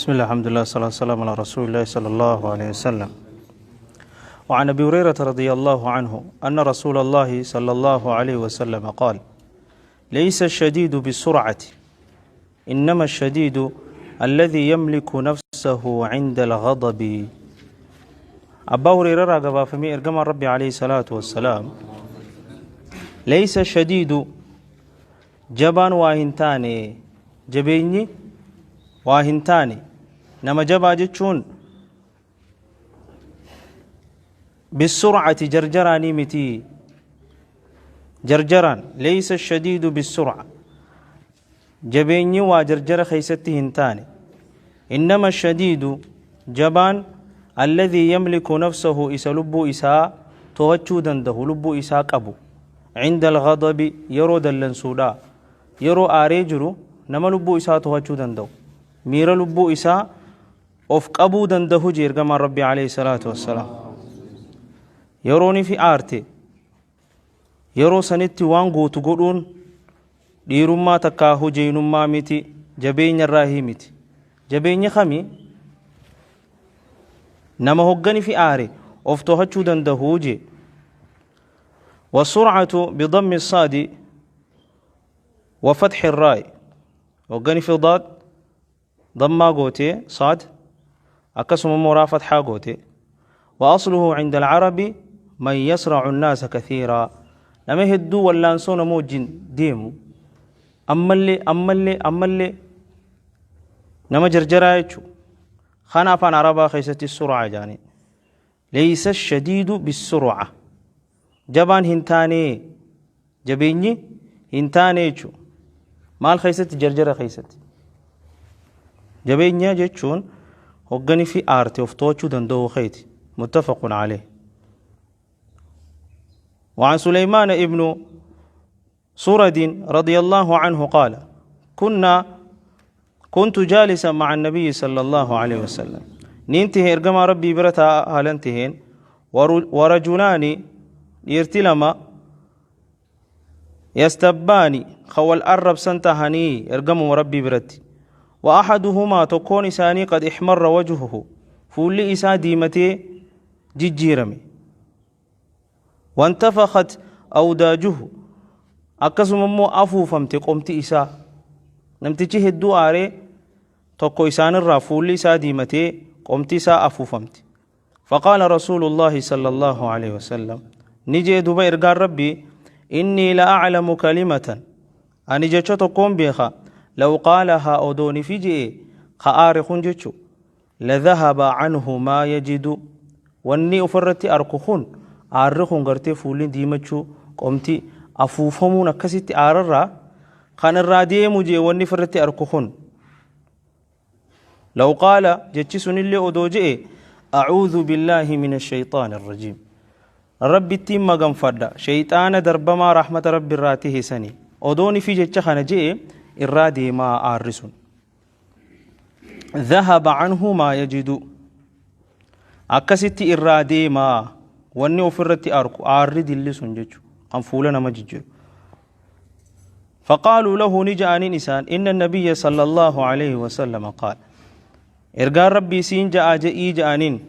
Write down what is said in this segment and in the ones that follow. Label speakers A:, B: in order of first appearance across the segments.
A: بسم الله، الحمد لله، والصلاة والسلام على رسول الله صلى الله عليه وسلم. وعن أبي هريرة رضي الله عنه أن رسول الله صلى الله عليه وسلم قال: ليس الشديد بالسرعة، إنما الشديد الذي يملك نفسه عند الغضب. أبا هريرة راقبا فمي إرقم ربي عليه الصلاة والسلام: ليس الشديد، jabaan waa hin taane, jabeenyi waa hin taane, nama jabaa jechuun bisurcati jarjaraanii miti. Jarjaraan ليس الشديد بالسرعة, jabeenyi waa jarjara keeysatti hin taane. إنما الشديد, jabaan, الذي يملك نفسه, isa lubbuu isaa to'achuu dandahu, lubbuu isaa qabu, عند الغضب, yeroo dallansuudha, yeroo aaree jiru nama lubbuu isaa to'achuu danda'u, miira lubbuu isaa of qabuu dandahu jee ergamaan Rabbi عليه الصلاة والسلام. Yeroon fi aarte, yeroo sanitti waan gootu godhuun dhiirummaa takkaa hojeenummaa miti, jabeenya irraa miti. Jabeenya kami? Nama hoggani fi aare of to'achuu dandahuu jee. والسرعة بضم الصاد وفتح الراء. وقني في ضاد ضما قوتي صاد أكسم مرا فتحة قوتي. وأصله عند العرب من يصرع الناس كثيرا, لما هدو ولا انسون موجين ديمو أما اللي أما اللي أما اللي نما جرجرا يجو خانا فان عربا خيستي السرعة جاني. ليس الشديد بالسرعة, jabaan hin taane, jabeenyi hin taane jechuun maal keessatti? Jarjara keessatti. Jabeenya jechuun hogganii fi aarte of to'achuu danda'uu keeti. متفق عليه. وعن سليمان ابن سرد رضي الله عنه قال: كنت جالسا مع النبي صلى الله عليه وسلم, ننتهي إرقما ربي برتا هالنتهين, ورجلان, dhiirti lama, يستبان, ka wal arrabsan tahanii ergamuma Rabbii biratti. وأحدهما, tokkoon isaanii, قد احمر وجهه, fuulli isaa diimatee jijjiirame, وانتفخت أوداجه, akkasuma immoo afuufamte qomti isaa. Namtichi hedduu aaree tokko isaanirraa fuulli isaa diimatee qomti isaa afuufamte. فقال رسول الله صلى الله عليه وسلم, ni jee duba ergaan Rabbii: إني لأعلم كلمة, ani jecha tokkoon beeka, لو قالها, odooni fi je'e ka aare kun jechu, لذهب عنه ما يجد, wanni ofirratti arku kun, aarri kun gartee fuulli diimachuu, qomti afuufamuun akkasitti aararraa kan irraa deemu jee wanni ofirratti arku kun. لو قال, jechi sunillee odoo je'e, أعوذ بالله من الشيطان الرجيم, Rabbittiin maganfadha shayxaana darbamaa rahmata Rabbi irraa tahe sani, odooni fi jecha kana je'e irraa deemaa aarri sun. ذهب عنه ما يجد, akkasitti irraa deemaa wanni ofirratti arku, aarri dilli sun jechu kan fuula nama jijjiiru. فقالوا له, نجأنين إسان: إن النبي صلى الله عليه وسلم قال, إرقان ربي سين جاء جئي جأنين: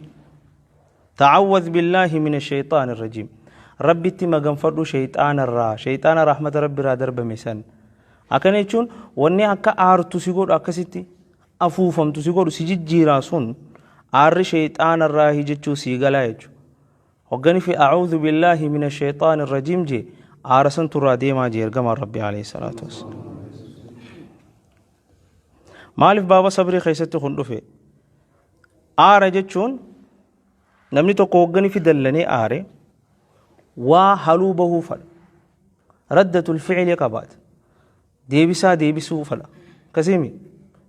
A: تعوذ بالله من الشيطان الرجيم, ربي تما غنفدو شيطان الرا شيطان رحمة ربي را درب مسن. Akkana jechuun wanni akka aartu si godhu, akkasitti afuufamtu si godhu, si jijjiiraa sun aarri shayxaana irraa jechuu sii galaa jechuudha. Hoggani fi أعوذ بالله من الشيطان الرجيم jee aara santu irraa deemaa jee ergamaan Rabbi عليه الصلاة والسلام. Maaliif baaba sabrii keessatti kun dhufe? Aara jechuun namni tokko hoggani fi dallanee aare waa haluu bahuu fadha. ردة الفعل qabaata. Deebisaa deebisuu fadha. Akkasimi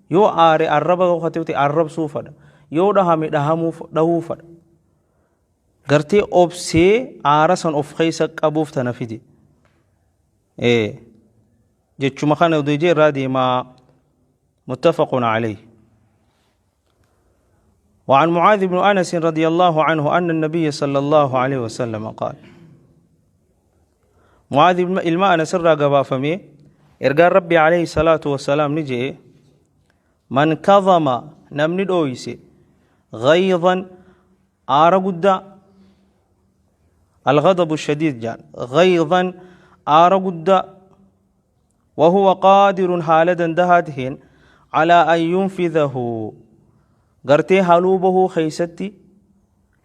A: yoo aare arraba ta'e arrabsuu fadha. Yoo dhahame dhahamuu dhahuu fadha. Gartee obsee aara san of keessa qabuuf tana fide. Jechuma kana oduu irraa deemaa. متفق عليه. وعن معاذ بن أنس رضي الله عنه أن النبي صلى الله عليه وسلم قال, معاذ ilma Anas irraa gabaafame ergaan Rabbi عليه الصلاة والسلام ni jee: Man kadhama namni dhooyse ghayzan aara guddaa الغضب الشديد جان غيظا آر قد وهو قادر حالة دهاتهن على أن ينفذه غرتي حلوبه خيستي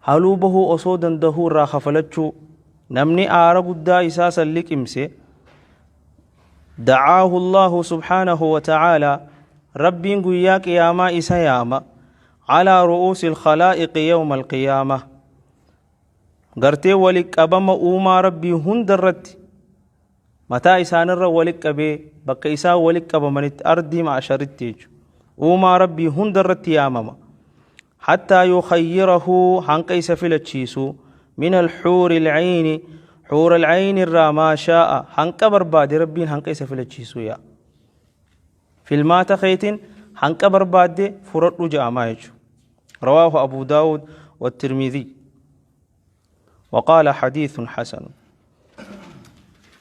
A: حلوبه أصودا دهو را خفلتشو نمني آر قد إساسا لكمسي دعاه الله سبحانه وتعالى ربين قياك ياما إسا ياما على رؤوس الخلائق يوم القيامة gartee wali qabama uumaa rabbii hunda irratti mataa isaanirra wali qabee bakka isaan wali qabamanitti ardii ma'asharitti jechuudha uumaa rabbii hunda irratti yaamama hattaa yukhayyirahu hanqa isa filachiisu min alxuuri alcayni xuura alcayni irraa maa shaa'a hanqa barbaade rabbiin hanqa isa filachiisu yaa filmaata keetiin hanqa barbaadde furadhu ja'amaa jechuudha رواه أبو داود والترمذي وقال حديث حسن.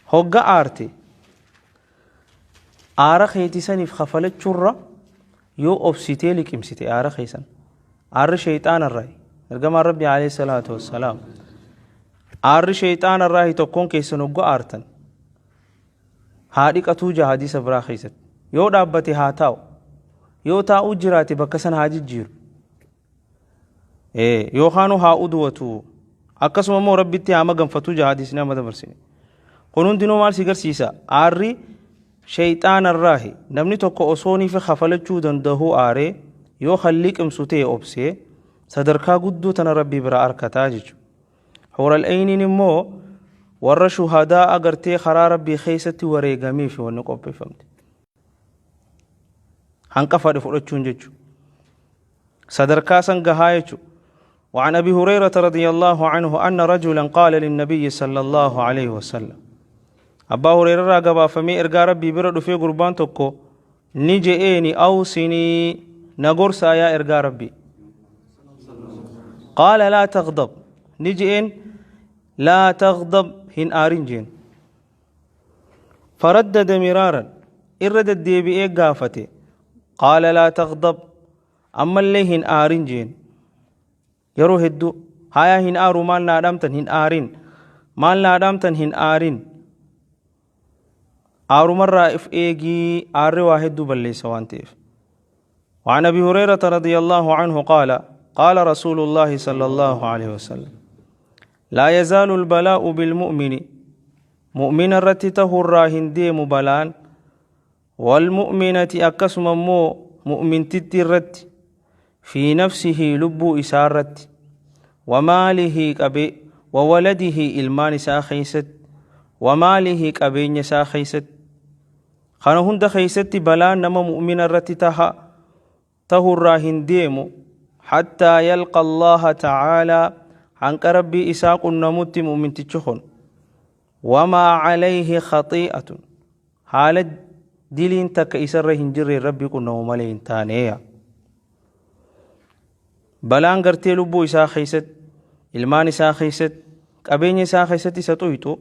A: هوغا آرتي آرا خيتي سنف خفلت شرة يو أبسيتي لك امسيتي آرا خيسن آر شيطان الرأي رقم ربي عليه الصلاة والسلام آر شيطان الرأي تكون كيسن هوغا آرتن هاديك أتوجه حديث برا خيست يو دابتي هاتاو يو تاو جراتي بكسن هاجي جير إيه يو خانو ها أدوتو akkasuma immoo rabbitti haa maganfatu jaha hadiisni amma dabarsine kun hundinuu maal si garsiisa aarri shayxaanarraahi namni tokko osoonii fi kafalachuu danda'uu aaree yoo halliqimsu ta'e obsee sadarkaa guddoo tana rabbii bira arkataa jechuudha xuural ayniin immoo warra shuhadaa agartee karaa rabbii keessatti wareegamee fi wanni qopheeffamte hanqa fadhe fudhachuun jechuudha sadarkaa san gahaa jechuudha. وعن أبي هريرة رضي الله عنه أن رجلا قال للنبي صلى الله عليه وسلم أبا هريرة راقبا فمي إرقى ربي برد في قربان تكو نجئيني أوصني نقرسا يا إرقى ربي قال لا تغضب نجئين لا تغضب هن آرنجين فردد مرارا إرد الدي بي قافتي قال لا تغضب أما اللي هن آرنجين yeroo hedduu haya hin aaru maal naa dhaamtan hin aarin maal naa dhaamtan hin aarin aarumarraa if eegii aarri waa hedduu balleessa waan ta'eef. وعن أبي هريرة رضي الله عنه قال قال رسول الله صلى الله عليه وسلم لا يزال البلاء بالمؤمن مؤمن رتته الراهن ديم بلان والمؤمنة أكسم مو مؤمن تترت في نفسه لب إسارت وماله قبي وولده إلمان ساخيست وماله قبين ساخيست خانه هند خيست بلا نما مؤمن رتتها تهر هنديم حتى يلقى الله تعالى عنك ربي إساق النموت مؤمن تشخن وما عليه خطيئة حالة دلين تك إسر هنجر ربي كنا مالين تانية balaan gartee lubbuu isaa keessatti ilmaan isaa keessatti qabeenya isaa keessatti isa xuyxu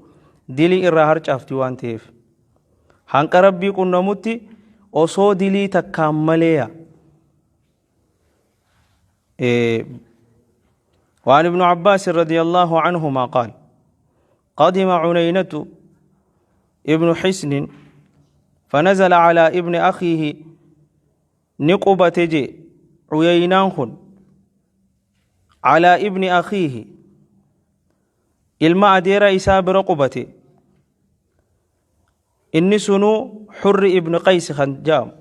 A: dilii irraa harcaafti waan ta'eef hanqa rabbii qunnamutti osoo dilii takkaan maleeya. وعن ابن عباس رضي الله عنهما قال قدم عنينة ابن حسن فنزل على ابن أخيه نقبة جي عيينان على ابن أخيه ilma adeera isaa bira qubate inni sunuu xurri ibnu qaysi kan jedhamu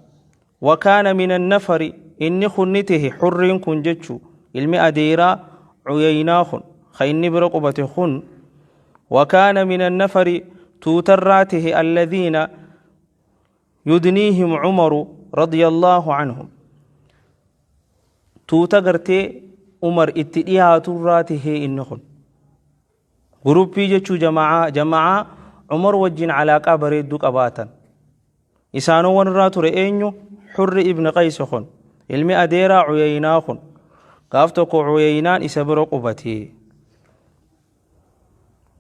A: wakaana min annafari inni kunni tahe xurriin kun jechu ilmi adeeraa cuyaynaa kun ka inni bira qubate kun wakaana min annafari tuutarraa tahe alladhiina yudniihim cumaru radia allaahu canhum tuuta gartee umar itti dhiyaaturraa tahee inni kun guruppii jechuu jama'aa umar wajjin calaaqaa bareedduu qabaatan isaanowwan irraa ture eenyu xurri ibni qaysi kun ilmi adeeraa cuyaynaa kun gaaf tokko cuyaynaan isa bira qubatee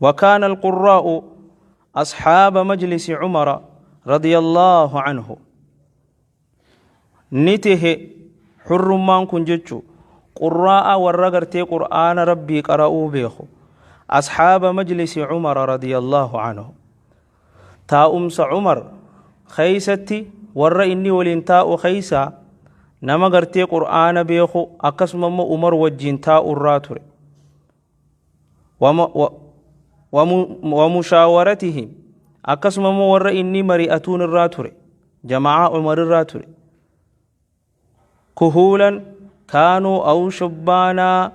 A: وكان القراء أصحاب مجلس عمر رضي الله عنه. Ni tehe hurrummaan kun jechu qurraa'a warra gartee qur'aana Rabbii qara'uu beeku, asxaaba majlisi Cumara radiyallaahu anhu, taa'umsa Cumar keeysatti warra inni waliin taa'u keeysaa nama gartee qur'aana beeku, akkasuma immoo Umar wajjiin taa'u irraa ture. Wamushaawaratihim, akkasuma immoo warra inni mari'atuun irraa ture, jama'aa Umar irraa ture. Kuhuulan kaanuu aw shubbaanaa,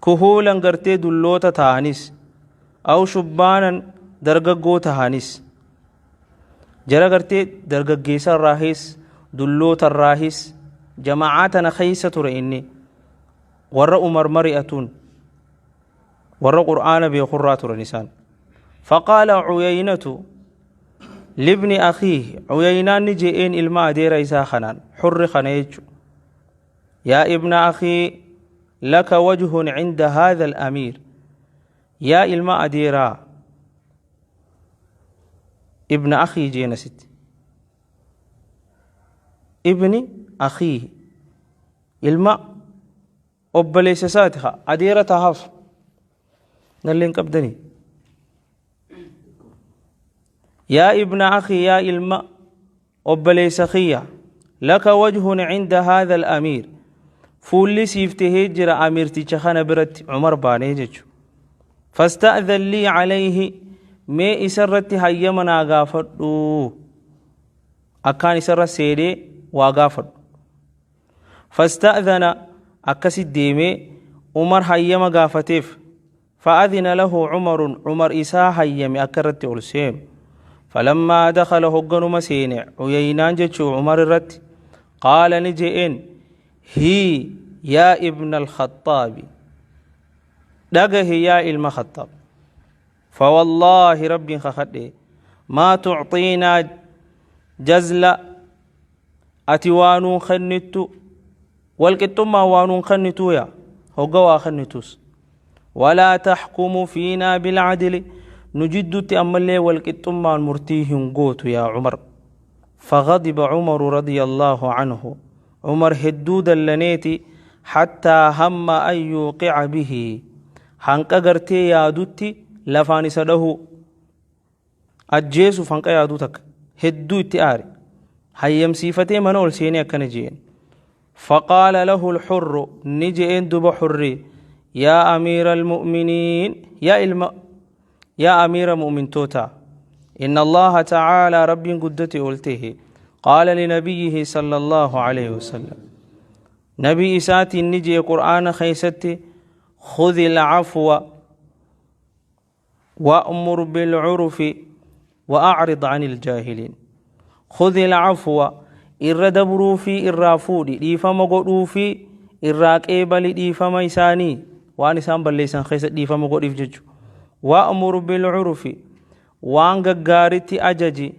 A: kuhuulan gartee dulloota ta'anis, aw shubbaanan dargaggoo tahanis, jara gartee dargaggeessa irraahis dulloota irraahis jama'aa tana keessa ture. Inni warra Umar mari'atuun warra qur'aana beekurraa turan isaan. Faqaala Cuyaynatu libni akhiihi, Cuyaynaan ni je'een ilma adeera isaa kanaan, xurri kana jechu, yaa ibna akhii, laka wajhun cinda haadha alamiir, yaa ilma adeeraa, ibna akhii jeen asitti, ibni akhiihi ilma obboleessa isaati, haa adeera tahaaf nallee hin qabdanii. Yaa ibna akhii, yaa ilma obboleessa kiyya, laka wajhun cinda haadha al-amiir, fuulli siif tahee jira amiirticha kana biratti, Umar baanee jechu. Fasta'dhan lii calayhi, mee isarratti hayyama naa gaafadhu, akkaan isarra seenee waa gaafadhu. Fasta'dhana, akkasi deemee Umar hayyama gaafateef. Fa'adhina lahu Umarun, Umar isaa hayyame akka irratti ol seenu. Falammaa dakhala, hogganuma seene Uyaynaan jechuu Umar irratti, qaala ni je'een, hii yaa ibna al-Khaxaabi, dhagahi yaa ilma Khaxaab, fawallaahi rabbiin kakadhe, maa tucxiinaa jazla, ati waa nuun kennittu walqixxummaa waa nuun kennituu, yaa hogga waa kennitus, walaa taxkumu fiinaa bilcadli, nu jiddutti ammallee walqixxummaan murtii hin gootu yaa Cumar. فغضب عمر رضي الله عنه، عمر هدو دلنيتي، حتى هم أن يوقع به، hanqa gartee yaadutti lafaan isa dhahu, ajjeesuuf hanqa yaaduu takka hedduu itti aare. Hayyamsiifatee mana ol seenee akkana jeen. Faqaala lahu lxurru, ni je'een duba xurri, yaa amiira almu'miniin, yaa ilma, yaa amiira mu'mintoota, inna Allaha tacaalaa, rabbiin guddate ol tahe, qaala linabiyyihi sala allaahu alayhi wasalam, nabii isaatiin ni je'e qur'aana keeysatti, khudhi alcafwa وأمر بالعرف وأعرض عن الجاهلين. خذ العفو، irra dabruu fi irraa fuudhi, dhiifama godhuu fi irraa qeebali dhiifama isaanii, waan isaan balleessan keessa dhiifama godhiif jechu. Wa'mur bil'urfi, waan gaggaaritti ajaji.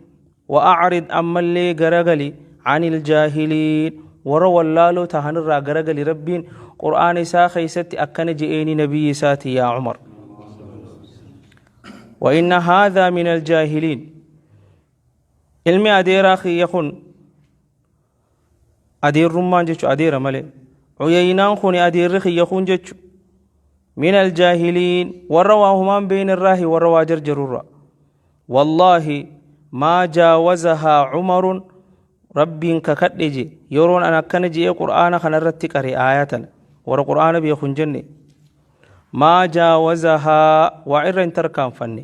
A: Wa'arid, ammallee garagali, anil jaahiliin, warra wallaaloo tahanirraa garagali. Rabbiin qur'aana isaa keessatti akkana je'eeni nabiyyi isaati, yaa Umar. وإن هذا من الجاهلين، ilmi adeeraa kiyya kun, adeerrummaan jechu adeera malee, Cuyaynaan kun adeerri kiyya kun jechu, min aljaahiliin, warra waa humaan beeyne irraahi, warra waa jarjarurra. Wallaahi maa jaawazahaa Cumarun, rabbiin kakadhe je, yeroon an akkana je'ee qur'aana kana irratti qare aayaa tana, warra qur'aana beeku hin jenne, maa jaawazahaa, waa irra hin tarkaanfanne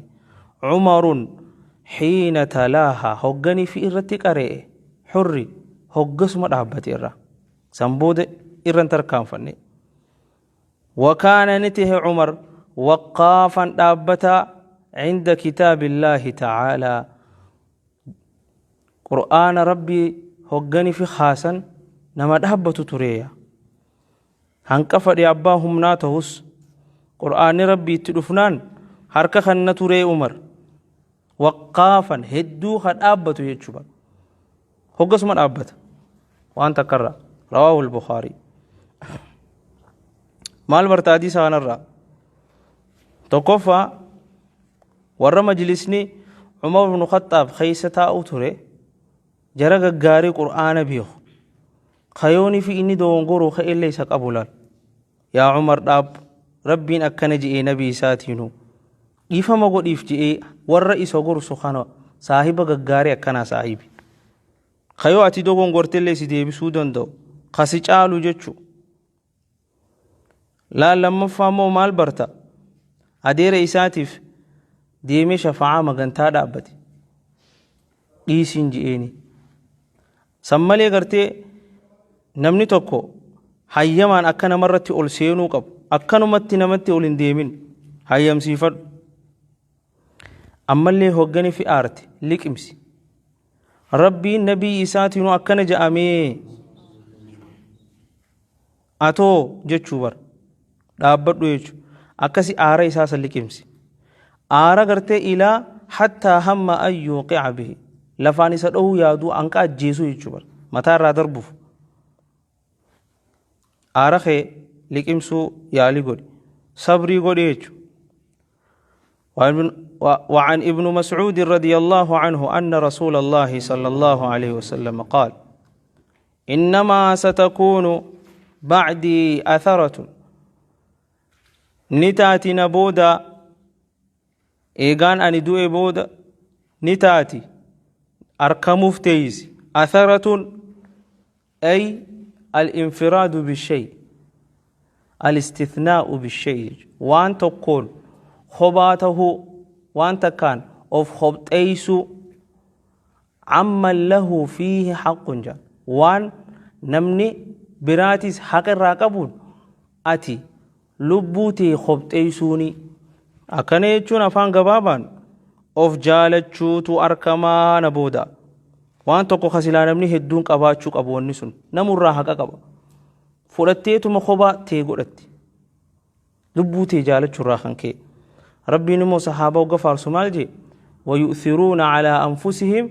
A: Cumarun xiina talaahaa, hogganii fi irratti qare'e xurri, hoggasuma dhaabbate irra, san booda irra hin tarkaanfanne. Wakaana, ni tahe Cumar, waqqaafan, dhaabbataa, cinda kitaabillaahi tacaalaa, qur'aana rabbii hoggani fi kaasan nama dhaabbatu tureeya. Hanqa fadhe abbaa humnaa tahus, qur'aanni rabbii itti dhufnaan harka kanna turee Umar. Waqqaafan, hedduu ka dhaabbatu jechuudha, hoggasuma dhaabbata waan takkarra. Rawaahu al-Bukhaarii. Maal barta hadiisa kanarraa? Tokkoffaa, warra majlisni Umar ibn Khaxxaab keessa taa'u ture. Jara gaggaarii Qur'aana beeku. Kayoonii fi inni dogongoruu ka'ellee isa qabu laal. Yaa Umar dhaabbu Rabbiin akkana je'ee nabii isaatiinuu dhiifama godhiif je'ee warra isa gorsu kana saahiba gaggaarii akkanaa saahibi. Kayoo ati dogongortellee si deebisuu danda'u ka si caalu jechu. Laal lammaffaa immoo maal barta? Adeera isaatiif deemee shafa'aa magantaa dhaabbate. Dhiisiin je'eeni. San malee gartee namni tokko hayyamaan akka namarratti ol seenuu qabu. Akkanumatti namatti ol hin deemin. Hayyamsiifadhu. Ammallee hoggani fi aarte liqimsi. Rabbiin nabii isaatiinuu akkana ja'amee atoo jechuu bara dhaabbadhu jechu akkasi aara isaa san liqimsi aara gartee ilaa hattaa hamma an yuuqica bihi lafaan isa dhahuu yaaduu anqa ajjeesuu jechuu bara mataa irraa darbuuf aara kee liqimsuu yaalii godhi sabrii godhi jechu وعن ابن مسعود رضي الله عنه أن رسول الله صلى الله عليه وسلم قال إنما ستكون بعدي أثرة نتاتي نبودا إيغان أني دوئي بودا نتاتي أركموف تيزي أثرة أي الانفراد بالشيء الاستثناء بالشيء وان تقول خباته وان تكان of khobxeeysuu amman lahu fiihi haqqun jedha waan namni biraatis haqa irraa qabuun ati lubbuu tee khobxeeysuuni akkana jechuun afaan gabaabaan of jaalachuutu arkamaa na booda waan tokko ka silaa namni hedduun qabaachuu qabu wanni sun namurraa haqa qaba fudhatteetuma kophaa tee godhatti Lubbuu tee jaalachuu irraa kan ka'e. Rabbiin immoo sahaabaa hogga faarsu maal jee? Wayu'thiruuna calaa anfusihim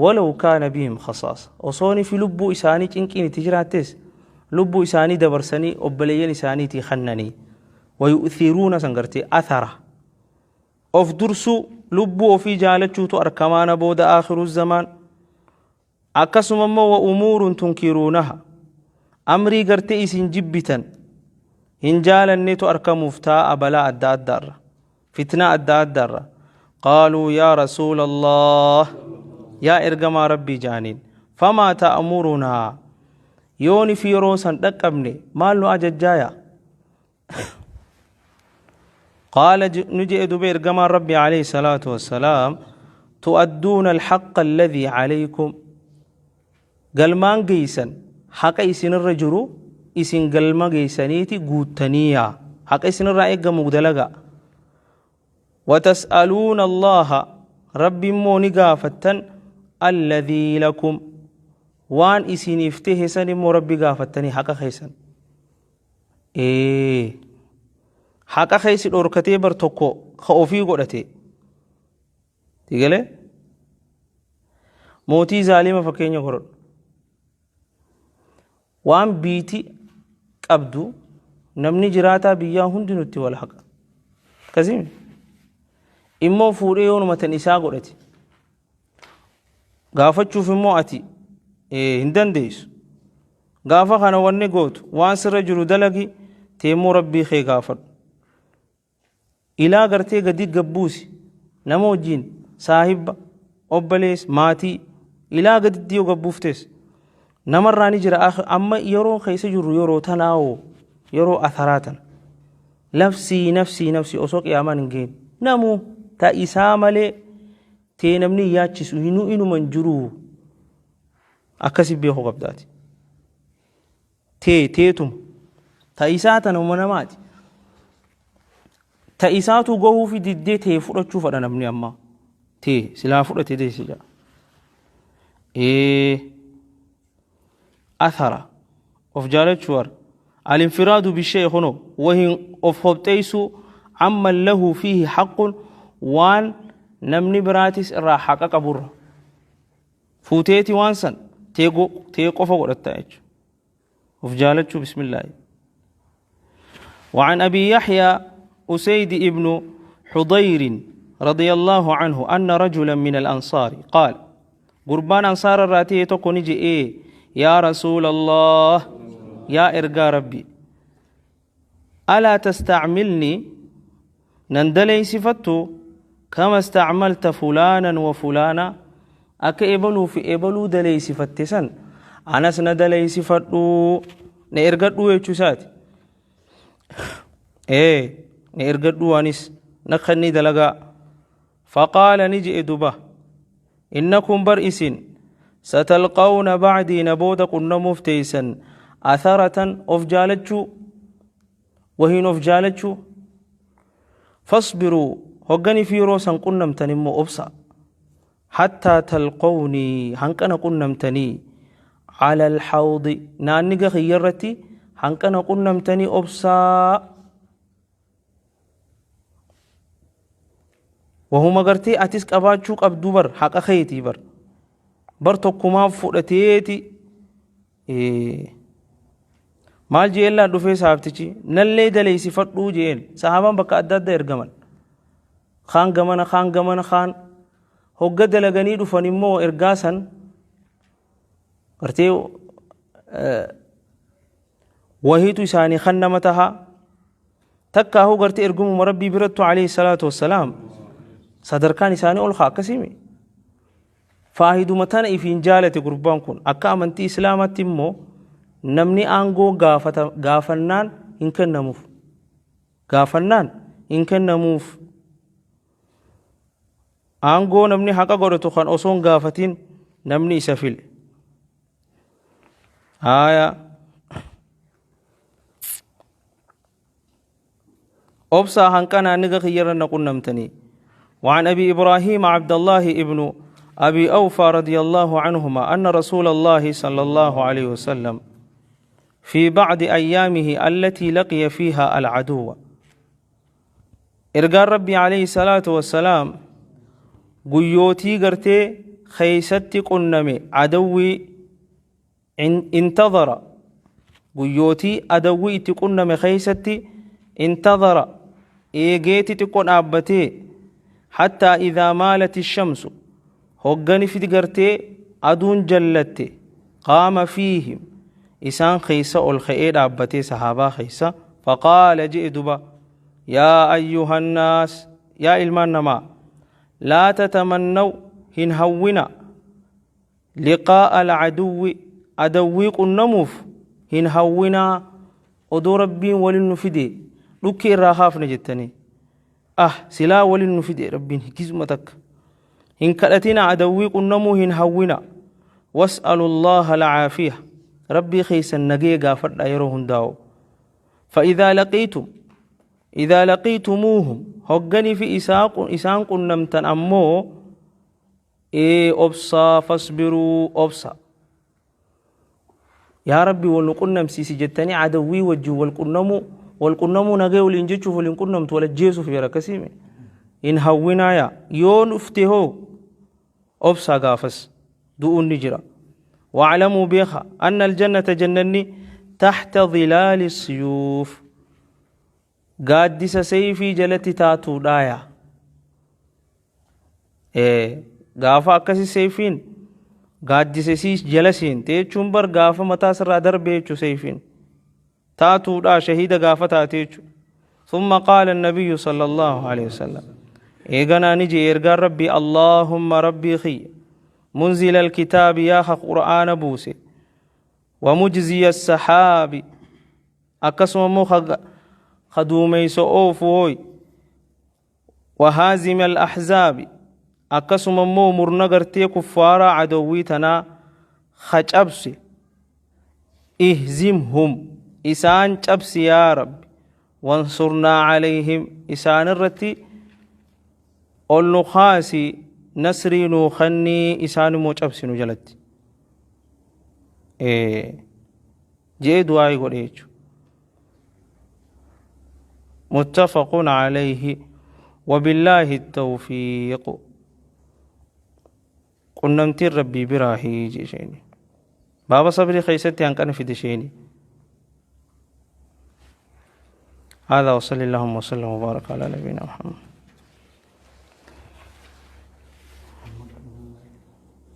A: walaw kaana bihim khasaasa. Osooni fi lubbuu isaanii cinqiin itti jiraattes lubbuu isaanii dabarsanii obboleeyyan isaaniitii kannanii. Wayu'thiruuna san gartee athara. Of dursuu lubbuu ofii jaalachuutu arkamaana booda aakhiru zamaan. Akkasuma immoo wa umuurun tunkiruunaha amrii gartee isin jibbitan hin jaalannetu arkamuuf taa'a balaa adda addaarra fitnaa adda addaarra qaaluu yaa rasuula allaah yaa ergamaa rabbii jaaniin famaa ta'murunaa yooni fi yeroo san dhaqqabne maal nu ajajjaaya قال نجئ دبير كما ربي عليه الصلاة والسلام تؤدون الحق الذي عليكم قلمان جيسن حق إسن الرجل إسن قلما جيسنيتي قوتنيا حق إسن الرأي مقدلقا وتسألون الله ربي مو نقافتن الذي لكم وان إسن افتهسن مو ربي قافتني حق خيسن Ee haqa kee si dhorkatee bar tokko ka ofii godhate. Tigalee mootii zaalima fakkeenya godhadhu. Waan biiti qabdu namni jiraataa biyyaa hundi nutti wal haqa. Akkasii immoo fuudhee yoonuma tan isaa godhate. Gaafachuuf immoo ati hin dandeessu. Gaafa kana wanni gootu waan sirra jiru dalagi teemmoo rabbii kee gaafadhu. Ilaa gartee gadi gabbuusi nama wajjin saahibba obboleessa maatii ilaa gaditti yoo gabbuuftes namarraa ni jira amma yeroo keessa jirru yeroo tanaawoo yeroo atharaa tana nafsii nafsii nafsii osoo qiyaamaan hin geenye namuu ta isaa malee tee namni hin yaachisu hinuu inuma hin jiruu akkasi beekuu qabdaati. Tee teetuma ta isaa tanuma namaati. Ta isaatu gahuufi diddee tee fudhachuu fadha namni ammaa. Tee silaa fudhate deesse jedha. Ee athara of jaalachuu har alinfiraadu bishee kuno wahin of hobxeessuu amman lahu fiihi haqqun waan namni biraatis irraa haqa qaburra fuuteeti waan san tee qofa godhatta jechuudha of jaalachuu bismillaahi وعن أبي يحيى أسيد ابن حضير رضي الله عنه أن رجلا من الأنصار قال Gurbaan ansaara irraa ta'e tokko ni je'ee, yaa Rasuulallah, yaa ergaa Rabbi, alaa tastacmilni, nan daleeysifattu, kama istacmalta fulaanan wa fulaana, akka ebaluu fi ebaluu daleeysifatte san anas na daleeysifadhu, na ergadhu jechuu isaati. Ee, na ergadhu, anis na kennii dalagaa. Faqaala, ni je'e duba, innakum, bar isin, satalqawna bacdii, na booda qunnamuuf teeysan, atharatan, of jaalachuu, wahiin of jaalachuu. Fasbiruu, hogganii fi yeroo san qunnamtan immoo obsa, hattaa talqawnii, hanqana qunnamtanii, cala alxawdi, naanniga kiyyarratti hanqana qunnamtanii obsaa. Wahuma gartee atis qabaachuu qabduu bar, haqa keetii bar, bar tokkumaaf fudhateeti. Maal jeen laan dhufee saabtichi, nallee daleessifadhuu jeen. Sahaabaan bakka adda adda ergaman, kaan gamana, kaan gamana, kaan hogga dalaganii dhufan immoo ergaa san gartee wahiitu isaanii kan nama taha takkaahuu gartee ergumuma Rabbii birattu alayhi salaatu wassalaam sadarkaan isaanii ol kaa akkasiimi. Faahiduma tana ifiin jaalate gurbaan kun. Akka amantii Islaamaatti immoo namni aangoo gaafannaan hin kennamuuf, gaafannaan hin kennamuuf. Aangoo namni haqa godhatu kan osoo hin gaafatin namni isa file. Haaya. Obsaa hanqanaa niga kiyyarra na qunnamtanii. وعن أبي إبراهيم عبد الله ابن أبي أوفى رضي الله عنهما أن رسول الله صلى الله عليه وسلم في بعض أيامه التي لقي فيها العدو، ergaan Rabbii alayhi salaatu wassalaam guyyootii gartee keeysatti qunname adawwii, intadara, guyyootii adawwii itti qunname keeysatti, intadara, eegeeti xiqqo dhaabbatee, hattaa idaa maalat shamsu, hoggani fidi gartee aduun jallatte, qaama fiihim, isaan keeysa ol ka'ee dhaabbatee sahaabaa keeysa. Faqaala, je'e duba, yaa ayyuhannaas, yaa ilmaan namaa, laa tatamannaw, hin hawwina, liqaa'a alcaduwwi, adawwii qunnamuuf hin hawwinaa. Odoo Rabbiin walin nu fide dhukki irraa kaafne jettanii, ah, silaa walin nu fide Rabbiin hikisuma takka hin kadhatina, adawwii qunnamuu hin hawwina. Was'alu Allaha alcaafiya, Rabbii keessan nagee gaafadha yeroo hundaa'u. فإذا لقيتم، إذا لقيتموهم، هقني في إسان قنمتن أمو إيه أبصا، فاصبروا، أبصا. يا ربي والقنم سيسي جتني عدوي وجه والقنمو والقنمو نغي ولين جتشوف ولين قنمت ولا جيسو في ركسيمي إن هونا يا يون افتهو أبصا قافس دؤون نجرا. واعلموا، بيخا، أن الجنة، جنني، تحت ظلال السيوف، gaaddisa seeyfii jalatti taatuudhaaya. Gaafa akkasi seeyfiin gaaddisa isii jala seente jechuun bar gaafa mataa sirraa darbe jechuu, seeyfiin taatuudha, shahiida gaafa taate jechuu. ثم قال النبي صلى الله عليه وسلم، إيغانا نجي إرقان ربي، اللهم ربي خي، منزل الكتاب، يا قرآن بوسي، ومجزي السحاب، akkasuma immoo kaduumeysa oofu hooy، وهازم الأحزاب، akkasuma immoo murna gartee kuffaaraa adawwii tanaa cabse، اهزمهم، isaan cabsi yaa Rabbi، وانصرنا عليهم، isaan irratti ol nu kaasi, nasrii nuu kennii, isaan immoo cabsinu jalatti jee du'aa godhe jechuudha. متفق عليه. وبالله التوفيق. Qunnamtiin Rabbii biraahi jeesheni. Baaba sabrii keeysatti hanqana fide sheeni. هذا وصلى اللهم وسلم وبارك على نبينا محمد.